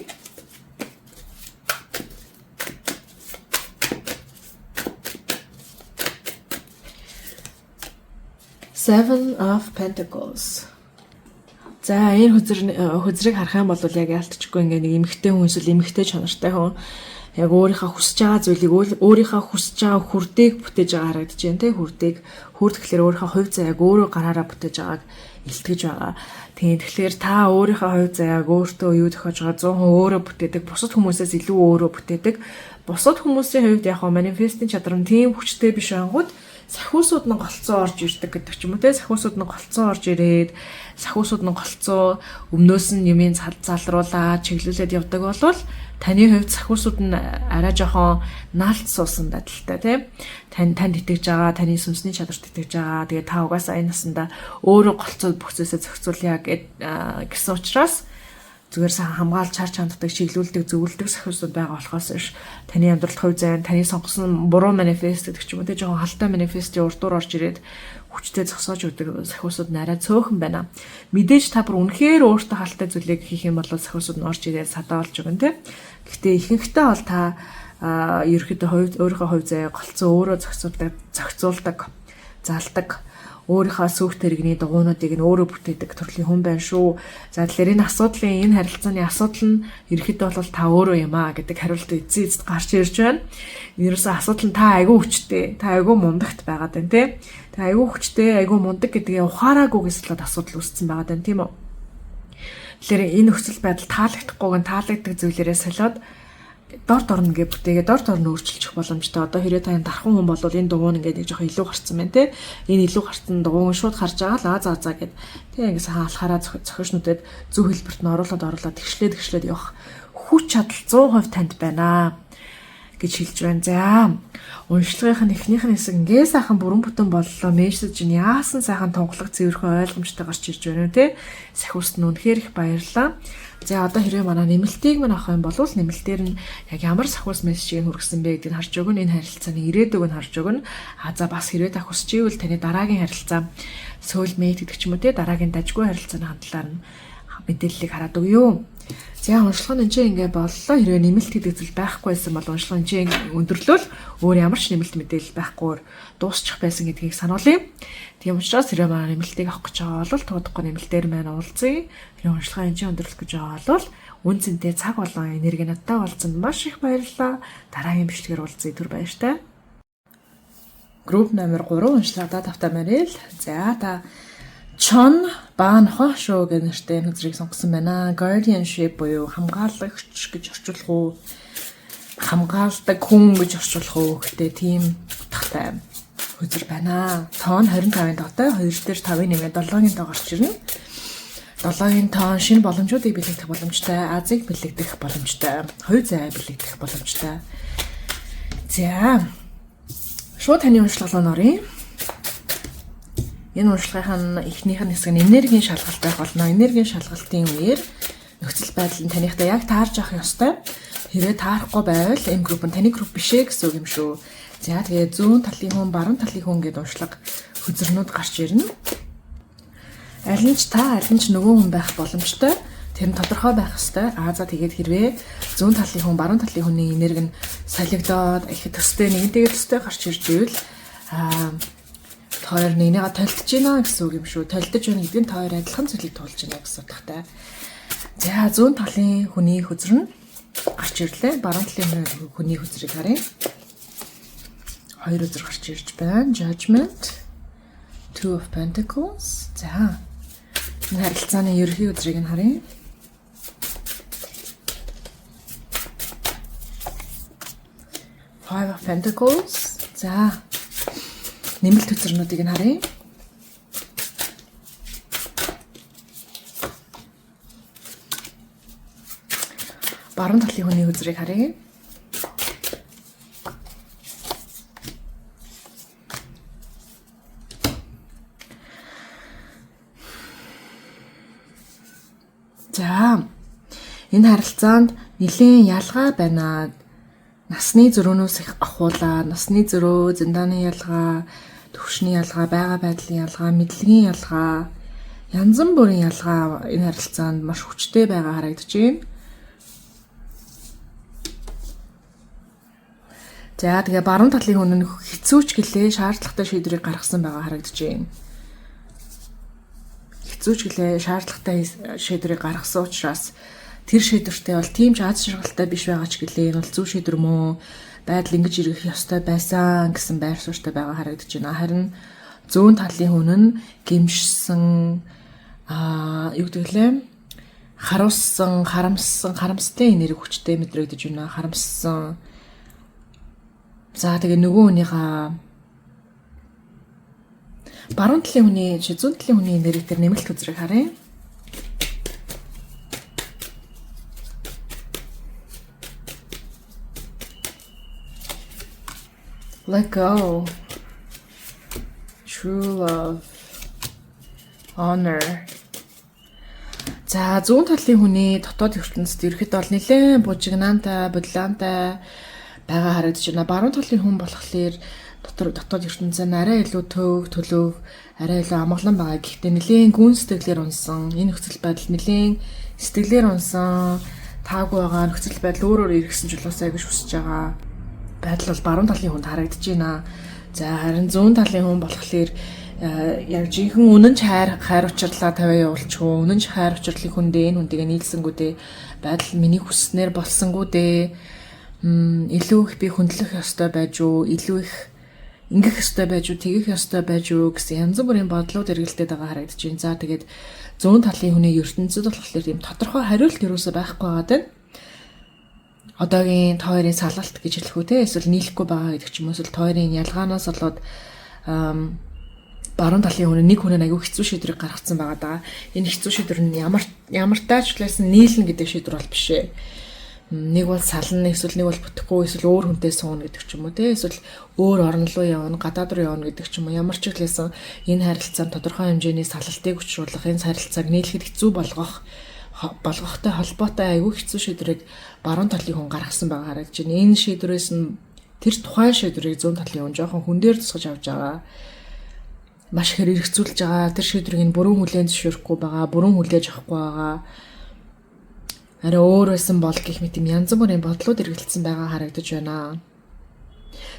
Seven of Pentacles. За, энэ хөзрийг харах юм бол яг яалтчгүй ингээ нэг эмэгтэй хүн эсвэл эмэгтэй чанартай хүн яг өөрийнхөө хүсэж байгаа зүйлийг, өөрийнхөө хүсэж байгаа хүрдийг бүтээж байгаа харагдаж байна, те. Хүрдийг, хүрд гэхлээр өөрийнхөө хувь заяаг өөрөө гараараа бүтээж байгааг илтгэж байгаа. Тийм, тэгэхээр та өөрийнхөө хувь заяаг, өөртөө юу тохиож байгаа 100% өөрөө бүтээдэг. Бусад хүмүүсээс илүү өөрөө бүтээдэг. Бусад хүмүүсийн хувьд яг хаа manifesting чадвар нь тийм хүчтэй биш ангууд сахиусууд нь голцоо орж ирдэг гэдэг ч юм уу те. Сахиусууд нь голцоо орж ирээд, сахиусууд нь голцоо өмнөөс нь юмын залруулаад чиглүүлээд явдаг болвол таны хувьд сахиусууд нь арай жоохон наалт суусан байдалтай тийм, танд итгэж байгаа, таны сүнсний чадварт итгэж байгаа. Тэгээ та угаасаа энэ насандаа өөрөө голцоо бүх зүйлсээ зохицуулъя гэсэн учраас Зүгээр сайхан хамгаалж чар чанддаг, чиглүүлдэг, зөвлөдөг сахиусууд байгаа болохоос биш таны амьдралд хувь зайн, таны сонгосон буруу манифест гэдэг ч юм уу, тэ жоохон халтай манифестийн урдуур орж ирээд хүчтэй зогсоож өгдөг сахиусууд нарай цөөхөн байна. Мэдээж та бүр үнэхээр өөртөө халтай зүйлийг хийх юм бол сахиусууд нь орж ирээд садаа болж өгнө, тэ. Гэхдээ ихэнхдээ бол та ерөөхдөө хувь өөрийнхөө хувь заяа голцоо өөрөө зохицуулдаг, залдаг, өөрийнхөө сүйх тэрэгний дугуйнуудыг нь өөрөө бүтээдэг төрлийн хүн байна шүү. За, тэгэхээр энэ асуудлын, энэ харилцааны асуудал нь ерөөхдөө бол та өөрөө юм аа гэдэг хариулт эцсийн эцэст гарч ирж байна. Ерөөсөө асуудал нь та айгүй хүчтэй, та айгүй мундагт байгаад байна, тий. Та айгүй хүчтэй, айгүй мундаг гэдгээ ухаараагүйгээс болоод асуудал үүссэн байгаад байна, тийм үү? Тэгэхээр энэ нөхцөл байдал таалагдахгүйг нь таалагддаг зүйлээрээ солиод дор дор нь ингээ бүтээгээ дор дор нь өөрчилчих боломжтой. Одоо хэрвээ та энэ дархан хүн бол энэ дугуй нь ингээд нэг жоохон илүү гарцсан байна, те. Энэ илүү гарцсан дугуйн шууд харж байгаа л аа за за гэд те ингээ сайхан алхаараа зохиошнүүдэд зөв хэлбэрт нь оруулаад оруулаад тэгшлээ тэгшлээд явах хүч чадал 100% танд байна гэж хэлж байна. За, уншлагынх нь эхнийх нь хэсэг ингээ сайхан бүрэн бүтэн боллоо. Мессеж нь яасан сайхан тунгалаг, цэвэрхэн, ойлгомжтой гарч ирж байна те. Сахиуст нь үнэхээр их баярлалаа. За, одоо хэрвээ манай нэмэлтийг мань авах юм бол нэмэлтээр нь яг ямар сахиус мессежийг хүргэсэн бэ гэдгийг харж өгнө. Энэ харилцааны ирээдүг нь харж өгнө. А за, бас хэрвээ та хүсч ивэл таны дараагийн харилцаа, soulmate гэдэг ч юм уу те, дараагийн дажгүй харилцааны хандлаар нь мэдээллийг хараад өгье. За, уншлага нь энэ ингээ боллоо. Хэрвээ нэмэлт гэдэг зүйл байхгүй байсан бол уншлага энэ өндөрлөөл өөр ямар ч нэмэлт мэдээлэл байхгүйгээр дуусчих байсан гэдгийг сануулъя. Тийм учраас хэрвээ манай нэмэлтийг авах гэж байгаа бол туудахгүй нэмэлтээр маань уулзъя. Хэрвээ уншлага энэ өндөрлөх гэж байгаа бол үнэ цэнтэй цаг болон энерги надтай уулзсанд маш их баярлалаа. Дараагийн бичлэгээр уулзъя. Түр баяртай. Групп номер 3 уншлагадаа тавтай морил. За, та Чон ба нохоо шүү гэх нэртэй энэ хөзрийг сонгосон байна. Guardianship буюу хамгаалагч гэж орчуулах уу? Хамгаалдаг хүн гэж орчуулах уу? Гэтэ тийм утгатай хөзөр байна. Тоон 25-ын тоотой, 2 дээр 5-ын нэмээд 7-гийн тоо гарч ирнэ. 7-гийн тоон шинэ боломжуудыг бэлэгдэх боломжтой, азыг бэлэгдэх боломжтой, хувь зай бэлэгдэх боломжтой. За, шууд таны уншлага руу оръё. Энэ уншлагын эхнийх нь хэсэг нь энергийн шалгалт байх болно. Энергийн шалгалтын үеэр нөхцөл байдал нь таныхтай яг таарж авах ёстой. Хэрвээ таарахгүй байвал энэ групп нь таны групп биш ээ гэсэн үг юм шүү. За, тэгээ зүүн талын хүн, баруун талын хүн гэдээ уншлага хөзөрнүүд гарч ирнэ. Аль нь ч та, аль нь ч нөгөө хүн байх боломжтой. Тэр нь тодорхой байх ёстой. Аа за, тэгээд хэрвээ зүүн талын хүн, баруун талын хүний энерги нь солигдоод их төстэй, нэгэнтэйгээ төстэй гарч ирж ивэл хоёр нэгнийгээ толдож байна гэсэн үг юм шүү. Толдож байна гэдэг нь та хоёр адилхан зүйлийг туулж байна гэсэн утгатай. За, зүүн талын хүний хөзөр нь гарч ирлээ. Баруун талын хүний хөзрийг харъя. Хоёр хөзөр гарч ирж байна. Judgment, Two of Pentacles. За, энэ харилцааны ерөнхий хөзрийг нь харъя. Five of Pentacles. За, нэмэлт хөзрнүүдийг нь харъя. Баруун талын хүний хөзрийг харъя. За, энэ харилцаанд нэлээн ялгаа байна. Насны зөрөөнөөс их ахуулаа, насны зөрөө, зиндааны ялгаа, төвшний ялгаа, байгаа байдлын ялгаа, мэдлэгийн ялгаа, янз бүрийн ялгаа энэ харилцаанд маш хүчтэй байгаа харагдаж байна. За, тэгээ баруун талын хүн нь хэцүү ч гэлээ шаардлагатай шийдвэрийг гаргасан байгаа харагдаж байна. Хэцүү ч гэлээ шаардлагатай шийдвэрийг гаргасан учраас тэр шийдвэртэй бол тийм ч аз жаргалтай биш байгаа ч гэлээ энэ бол зөв шийдвэр мөө, байдал ингэж эргэх ёстой байсан гэсэн байр суурьтай байгаа харагдаж байна. Харин зүүн талын хүн нь гэмшсэн, юу гэдэг лээ, харуулсан, харамссан, харамсалтай энерги хүчтэй мэдрэгдэж байна. Харамссан. За, тэгээ нөгөө хүнийхээ, баруун талын хүний, зүүн талын хүний энерги дээр нэмэлт хөзрийг харъя. Let go. True love. Honor. За зүүн талын хүний дотоод ертөнцид ерхэд бол нэлээд бужигнаантай, бодлоонтой байгаа харагдаж байна. Баруун талын хүн болохоор дотоод ертөнцийн арай илүү төв, төлөв, арай илүү амгалан байгаа. Гэхдээ нэлээд гүн сэтгэлээр унсан. Энэ нөхцөл байдал нэлээд сэтгэлээр унсан, таагүй байгаа нөхцөл байдал өөр өөр эргэсэн чулуусаа гэж хүсэж байгаа. Байдал бол баруун талын хүнд харагдаж байна. За харин зүүн талын хүн болохоор яг жинхэнэ үнэн ч хайр учирлаа тавиа явуулчихв. Үнэн ч хайр учирлын хүндээ энэ хүнтэйгээ нийлсэнгүү дээ. Байдал миний хүсснээр болсонгүй дээ. Илүү их би хүндлэх ёстой байж уу, илүү их ингэх ёстой байж уу, тэгэх ёстой байж уу гэсэн янз бүрийн бодлууд эргэлдээд байгаа харагдаж байна. За тэгээд зүүн талын хүний ертөнцид болохоор тийм тодорхой хариулт юусоо байхгүй байгаа даа. Одоогийн та хоёрын салалт гэж хэлэх үү те, эсвэл нийлэхгүй байгаа гэдэг ч юм уу, эсвэл та хоёрын ялгаанаас болоод баруун талын хүн нэг хүн аягүй хэцүү шийдвэрийг гаргацсан байгаа даа. Энэ хэцүү шийдвэр нь ямар тач лээсэн нийлнэ гэдэг шийдвэр бол биш ээ. Нэг бол сална, эсвэл нэг бол бүтэхгүй, эсвэл өөр хүнтэй сууна гэдэг ч юм уу те, эсвэл өөр орн руу явна, гадаад руу явна гэдэг ч юм уу. Ямар ч хэлсэн энэ харилцаанд тодорхой хэмжээний салалтыг учруулах, энэ харилцааг нийлэхэд хэцүү болгохтой холбоотой аягүй хэцүү шийдвэрийг баруун талын хүн гаргасан байгаа харагдаж байна. Энэ шийдвэрээс нь тэр тухайн шийдвэрийг зүүн талын хүн жоохон хүн дээр тусгаж авч байгаа. Маш ихээр эргцүүлж байгаа. Тэр шийдвэрийг нь бүрэн хүлээн зөвшөөрөхгүй байгаа, бүрэн хүлээж авахгүй байгаа. Арай өөр байсан бол гэх мэт юм янз бүрийн бодлууд эргэлдсэн байгаа харагдаж байна.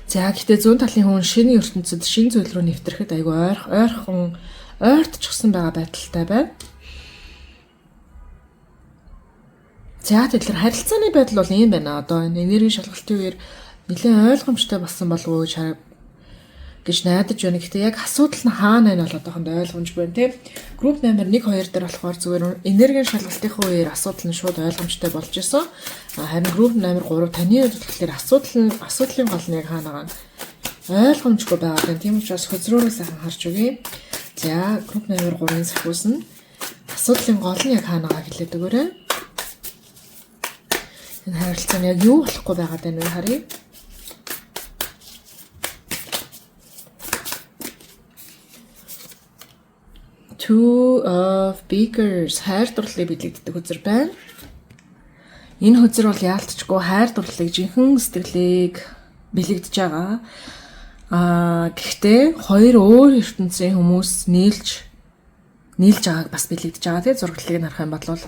За гэхдээ зүүн талын хүн шинэ ертөнцид шинэ зүйл рүү нэвтрэхэд айгүй ойрхон ойртчихсан байгаа байдалтай байна. За тэгэхээр харилцааны байдал бол ийм байна. Одоо энэ энергийн шалгалтын үеэр нэлээд ойлгомжтой болсон болов уу гэж найдаж байна. Гэхдээ яг асуудал нь хаана байна бол одоохондоо ойлгомжгүй байна тийм. Групп номер 1 2 дээр болохоор зүгээр энергийн шалгалтынхаа үеэр асуудал нь шууд ойлгомжтой болж исэн. Харин групп номер 3 таны хувьд болохоор асуудлын гол нь яг хаана байгаа нь ойлгомжгүй байгаа юм. Тийм учраас хөзрөөрөө сайхан харж өгье. За групп номер 3-ын сахиус нь асуудлын гол нь яг хаана байгаа хэлээд өгөөрэй. Энэ харилцаа нь яг юу болохгүй байгаад байна вэ харъя. Two of Beakers хайр дурлалыг бэлэгддэг хөзөр байна. Энэ хөзөр бол яалтчгүй хайр дурлалыг жинхэнэ сэтгэлийг бэлэгдэж байгаа. Гэхдээ хоёр өөр ертөнцийн хүмүүс нийлж байгааг бас бэлэгдэж байгаа тийм зураглалыг нь харах юм бол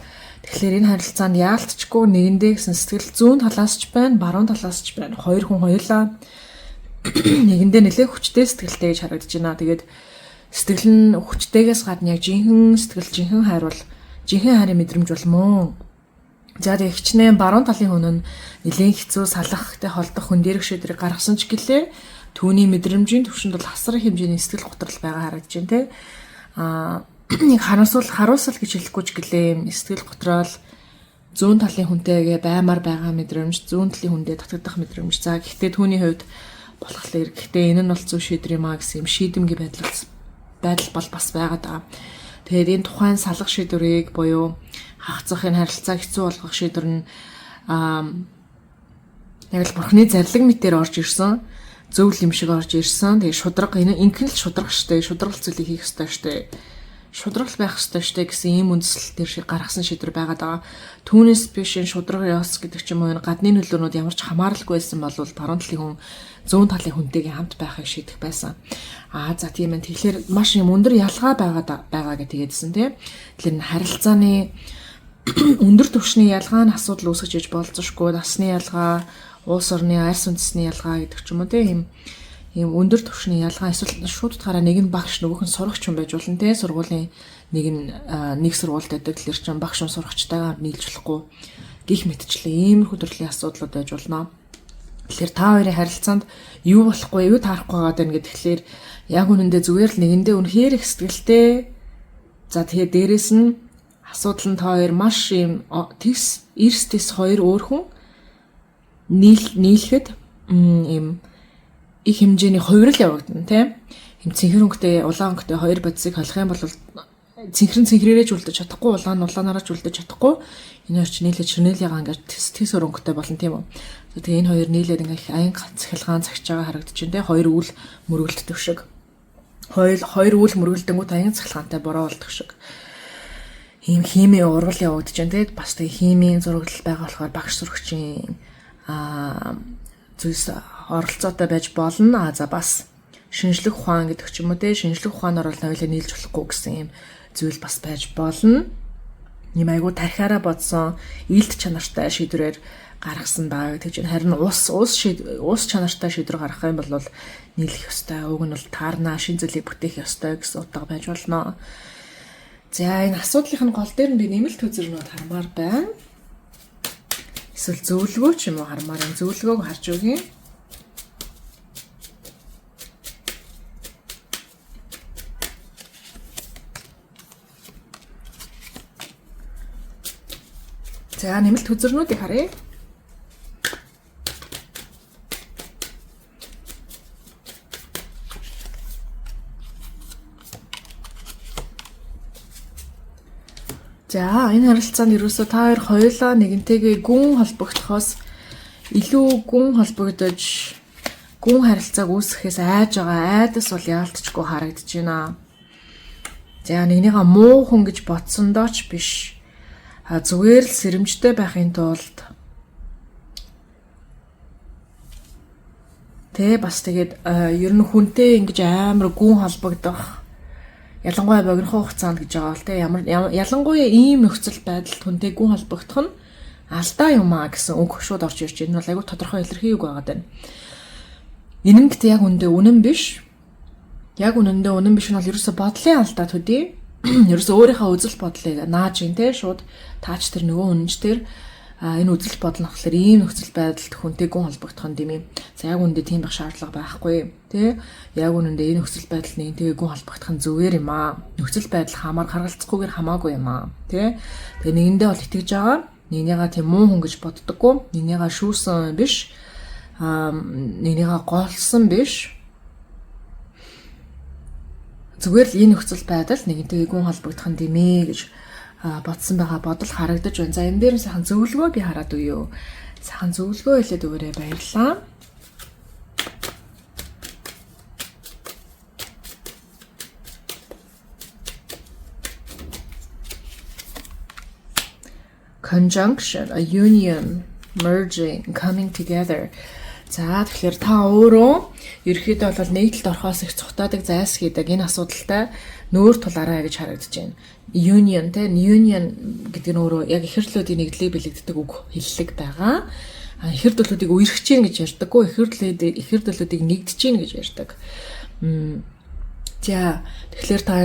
тэгэхээр энэ харилцаанд яалтчгүй нэгэндээ гэсэн сэтгэл зүүн талаас ч байна, баруун талаас ч байна. Хоёр хүн хоёулаа нэгэндээ нэлээд хүчтэй сэтгэлтэй гэж харагдаж байна. Тэгээд сэтгэл нь хүчтэйгээс гадна яг жинхэнэ сэтгэл, жинхэнэ хайр бол жинхэнэ хайрын мэдрэмж бол мөн. За тэгээ хичнээн баруун талын хүн нь нэлээд хэцүү салах, тэ холдох хүн дээрх шийдвэрийг гаргасан ч гэлээ түүний мэдрэмжийн төвшөнд бол асар их хэмжээний сэтгэл готрол байгаа харагдаж байна тэ. Нэг харуулсал гэж хэлэхгүй ч гэлээ сэтгэл готрол зүүн талын хүнтэйгээ баймар байгаа мэдрэмж, зүүн талын хүндээ татагдах мэдрэмж. За гэхдээ түүний хувьд болохоор гэхдээ энэ нь бол зөв шийдвэр юм а гэсэн юм шийдэмгий байдал бол бас байгаад байгаа. Тэгээд энэ тухайн салах шийдвэрийг буюу хагацах энэ харилцааг хэцүү болгох шийдвэр нь яг л бурхны зарлиг мэтээр орж ирсэн, зөв юм шиг орж ирсэн. Тэгээд шудраг энэ инхэн л шудраг штэ, шудраг зүйлийг хийх ёстой штэ. Шудраг байх ёстой штэ гэсэн ийм үндсэл дээр шиг гаргасан шийдвэр байгаад байгаа. Түүнээс биш энэ шудраг ёс гэдэг ч юм уу энэ гадны нөлөөнүүд ямар ч хамааралгүй байсан бол баруун талын хүн зүүн талын хүнтэйгээ хамт байхыг шийдэх байсан. За тийм ээ. Тэгэхээр маш юм өндөр ялгаа байгаа гэж тэгээдсэн тийм. Тэгэхээр энэ харилцааны өндөр түвшний ялгаа нь асуудал үүсгэж иж болзошгүй. Насны ялгаа, улс орны арьс үндэсний ялгаа гэдэг ч юм уу тийм. Ийм өндөр түвшний ялгаа эсвэл шууд утгаараа нэг нь багш нөгөөх нь сурагч хүн байж болно те. Сургуулийн нэг нь нэг сургуульд байдаг тэр чинь багш хүн сурагчтайгаа нийлж болохгүй гих мэтчлээ иймэрхүү төрлийн асуудлууд байж болно. Тэгэхээр та хоёрын харилцаанд юу болохгүй, юу таарахгүй байгаа даа гэдэг. Тэгэхээр яг үнэндээ зүгээр л нэгэндээ үнэхээр их сэтгэлтэй. За тэгээ дээрэс нь асуудал нь та хоёр маш ийм тэгс эрс тэс хоёр өөр хүн нийлэхэд ийм их хэмжээний хувирал явагдана тийм. Ийм цэнхэр өнгөтэй, улаан өнгөтэй хоёр бодисыг холих юм бол цэнхэрэн цэнхрээрээ ч үлдэж чадахгүй, улаан улаанаараа ч үлдэж чадахгүй. Энэ хоёр ч нийлээд ширнэлийн ингээд тэс өөр өнгөтэй болно тийм үү. Тэгээ энэ хоёр нийлээд ингээд их аян цахилгаан цагч байгаа харагдаж байна тийм. Хоёр үйл мөргөлддөг шиг. Хоёр үйл мөргөлдөнгүүт аян цахилгаантай бороо болдог шиг. Ийм химийн урвал явагдаж байна. Тэгээд бас тэг химийн зураглал байгаа болохоор багш сурагчийн зүйлс оролцоотой байж болно. За бас шинжлэх ухаан гэдэг ч юм уу те, шинжлэх ухаанаар бол хоёулаа нийлж болохгүй гэсэн юм зүйл бас байж болно. Ийм айгуу тархиараа бодсон илт чанартай шийдвэрээр гаргасан байгаа гэж байна. Харин ус чанартай шийдвэр гаргах юм бол нийлэх ёстой. Уг нь бол таарнаа, шин зүйлийг бүтээх ёстой гэсэн утга байж болно. За энэ асуудлынх нь гол дээр нь би нэмэлт үзэрнүүд хармаар байна. Эсвэл зөвлөгөө ч юм уу хармаар байна. Зөвлөгөөг харж өгье. За нэмэлт үзэрнүүдийг харъя. За энэ харилцаанд ерөөсөө та хоёр хоёулаа нэгэнтэйгээ гүн холбогдохоос илүү гүн холбогдож гүн харилцааг үүсгэхээс айж байгаа айдас бол яалтчгүй харагдаж байна. За нэгнийгаа муу хүн гэж бодсондоо ч биш. Зүгээр л сэрэмжтэй байхын тулд тэ бас тэгээд ер нь хүнтэй ингэж амар гүн холбогдох ялангуяа богинохон хугацаанд гэж байгаа бол те ямар ялангуяа ийм нөхцөл байдалд хүнтэй гүн холбогдох нь алдаа юм а гэсэн үг шууд орж ирж байна. Энэ бол айгүй тодорхой илэрхий үг байгаа даа. Энэ нь гэхдээ яг үндэ үнэн биш. Яг үнэндээ үнэн биш нь бол ерөөсө бодлын алдаа төдий. Ерөөсө өөрийнхөө үзэл бодлыг нааж ин те шууд таач тэр нөгөө үнэнч тэр энэ үзэл бодол нь болохоор ийм нөхцөл байдалд хүнтэй гүн холбогдох нь димээ. За яг үнэндээ тийм байх шаардлага байхгүй тий. Яг үнэндээ энэ нөхцөл байдал нэгнтэйгээ гүн холбогдох нь зүгээр юм аа. Нөхцөл байдал хамаар харгалзахгүйгээр хамаагүй юм аа тий. Тэгээ нэгэндээ бол итгэж байгаа. Нэгнийгаа тийм муу хүн гэж боддоггүй. Нэгнийгаа шүүсэн биш. Нэгнийгаа голсон биш. Зүгээр л энэ нөхцөл байдал нэгнтэйгээ гүн холбогдох нь димээ гэж бодсон байгаа бодол харагдаж байна. За энэ дээр сайхан зөвлөгөө би хараад өгье. Сайхан зөвлөгөө хэлээд өгөөрэй, баярлалаа. Conjunction, a union, merging, coming together. За тэгэхээр та өөрөө ерөөхдөө бол нэгдэлд орохоос их цухтаадаг, зайлсхийдэг энэ асуудалтай нөөр тулаарай гэж харагдаж байна. Union те, union гэдэг нь өөрөө яг ихэр төлүүдийн нэгдлийг бэлэгддэг үг хэллэг байгаа. Ихэр төлүүдийг үерхэж гин гэж ярьдаггүй, ихэр төлүүдийг нэгдэж гин гэж ярьдаг. За тэгэхээр та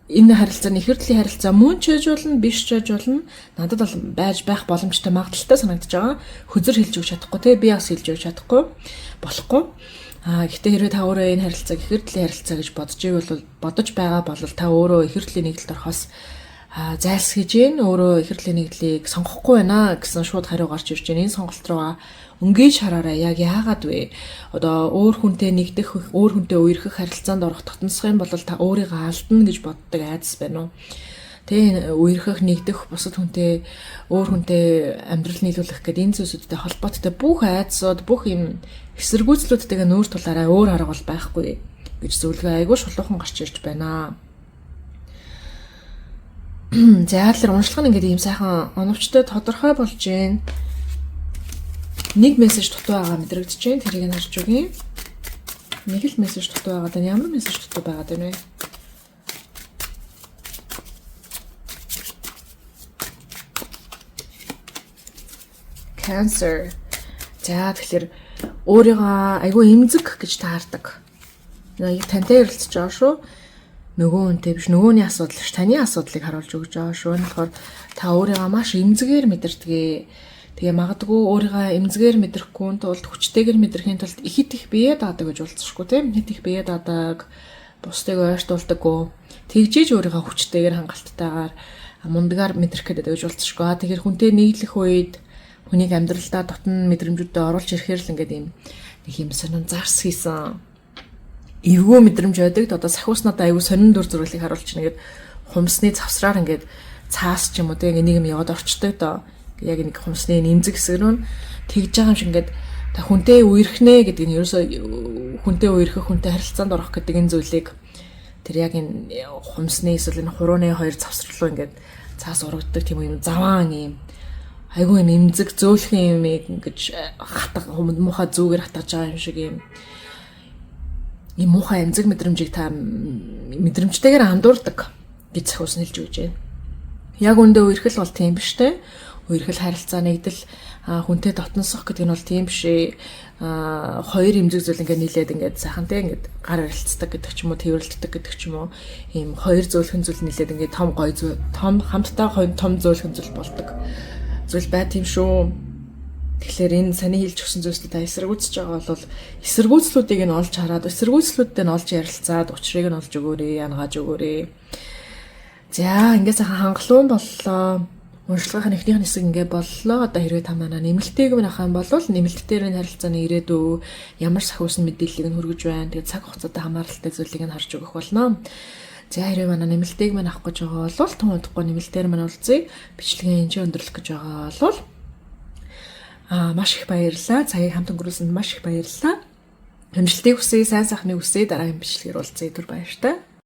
энэ харилцаа нь ихэр төлийн харилцаа мөн ч байж болно, биш ч байж болно. Надад бол байж байх боломжтой магадлалтай санагдаж байгаа. Хөзөр хэлж өгч чадахгүй те, би бас хэлж өгч чадахгүй болохгүй. Гэхдээ хэрвээ та өөрөө энэ харилцааг ихэр төлийн харилцаа гэж бодож ивэл бодож байгаа бол та өөрөө ихэр төлийн нэгдэлд орохоос зайлсхийж гин, өөрөө ихэр төлийн нэгдлийг сонгохгүй байна гэсэн шууд хариу гарч ирж байна. Энэ сонголт руугаа өнгөж хараарай. Яг яагаад вэ? Одоо өөр хүнтэй нэгдэх, өөр хүнтэй үерхэх харилцаанд орох татансах юм бол та өөрийгөө алдна гэж боддог айдас байна уу? Тэ үерхэх, нэгдэх, бусад хүнтэй, өөр хүнтэй амьдрал нийлүүлэх гэдэг энэ зүйлсүүдтэй холбоотой бүх айдсууд, бүх юм эсэргүүцлүүдтэйгээ нүүр тулаарай, өөр арга бол байхгүй гэж зөвлөгөө айгүй шулуухан гарч ирж байна. За тэгэхээр уншлага нь ингээд ийм сайхан оновчтой тодорхой болж байна. Нэг мессеж дутуу байгаа мэдрэгдэж байна. Тэрийг нь харж өгье. Нэг л мессеж дутуу байгаа даа. Ямар мессеж дутуу байгаа даа вэ? Cancer. За тэгэхээр өөрийгөө айгүй эмзэг гэж таардаг. Яг тантай ярилцж байгаа шүү. Нөгөө хүнтэй биш, нөгөөний асуудал биш, таны асуудлыг харуулж өгч байгаа шүү. Энэ болохоор та өөрийгөө маш эмзэгээр мэдэрдэг. Тэгээ магадгүй өөрийгөө эмзэгээр мэдрэхгүй тулд хүчтэйгээр мэдрэхийн тулд ихэд их бие даадаг гэж болцсохгүй тийм. Хэд их бие даадаг, бусдыг ойртуулдаггүй. Тэгжиж өөрийгөө хүчтэйгээр хангалттайгаар мундагаар мэдрэх гэдэг гэж болцсохгүй. Тэгэхээр хүнтэй нийлэх үед хүнийг амьдралдаа дотн мэдрэмжүүдэд оруулж ирэхээр л ингээд юм нэг юм сонин зарс хийсэн эвгүй мэдрэмж байдаг. Одоо сахиуснуудаа айгүй сонин дүр зураглыг харуулж нэгэд хумсны завсраар ингээд цаас ч юм уу те ингээд нэг юм яваад орчдөг доо. Яг нэг хумсны нэмзэг хэсэг рүү тэгж байгаа юм шиг ингээд та хүнтэй үерхнэ гэдэг нь ерөөсөө хүнтэй үерхэх, хүнтэй харилцаанд орох гэдэг энэ зүйлийг Тэр яг энэ хумсны эсвэл энэ хурууны хоёр завсарлуу ингээд цаас урагддаг тийм юм заваан юм айгүй юм эмзэг зөөлхөн юмыг ингэж хатга муухай зүгээр хатгаж байгаа юм шиг юм ийм муухай эмзэг мэдрэмжийг та мэдрэмжтэйгээр андуурдаг гэж захиус хэлж өгч байна. Яг үндэ үерхэл бол тийм биш те. Үерхэл, харилцаа, нэгдэл, хүнтэй дотносох гэдэг нь бол тийм биш ээ. Хоёр эмзэг зүйл ингээд нийлээд ингээд сайхан те ингээд гар харилцдаг гэдэг ч юм уу, тэрвэрлддэг гэдэг ч юм уу. Ийм хоёр зөөлхөн зүйл нийлээд ингээд том гой зүйл, том хамтдаа хоёр том зөөлхөн зүйл болдог. Зүйл байт юм шүү. Тэгэхээр энэ саний хэлж өгсөн зүйлсээ та эсэргүүцэж байгаа бол эсэргүүцлүүдийг нь олж хараад, эсэргүүцлүүдтэй нь олж ярилцаад, учрыг нь олж өгөөрэй, ангааж өгөөрэй. За, ингээд сайхан хангалуун боллоо. Уншлагын эхнийх нь хэсэг ингээ боллоо. Одоо хэрвээ та манай нэмэлтийг минь авах юм бол нэмэлт дээр нь харилцааны ирээдүй ямар сахиусан мэдээллийг нь хүргэж байна. Тэгээд цаг хугацаатай хамааралтай зүйлийг нь харж өгөх болно. За, хэрвээ манай нэмэлтийг минь авах гэж байгаа бол тун удахгүй нэмэлтээр минь уулзъя. Бичлэгийн энэ өндөрлөх гэж байгаа бол маш их баярлалаа. Цагийг хамт өнгөрүүлсэнд маш их баярлалаа. Амжилтыг хүсье, сайн сайхныг хүсье. Дараагийн бичлэгээр уулзъя. Түр баяртай.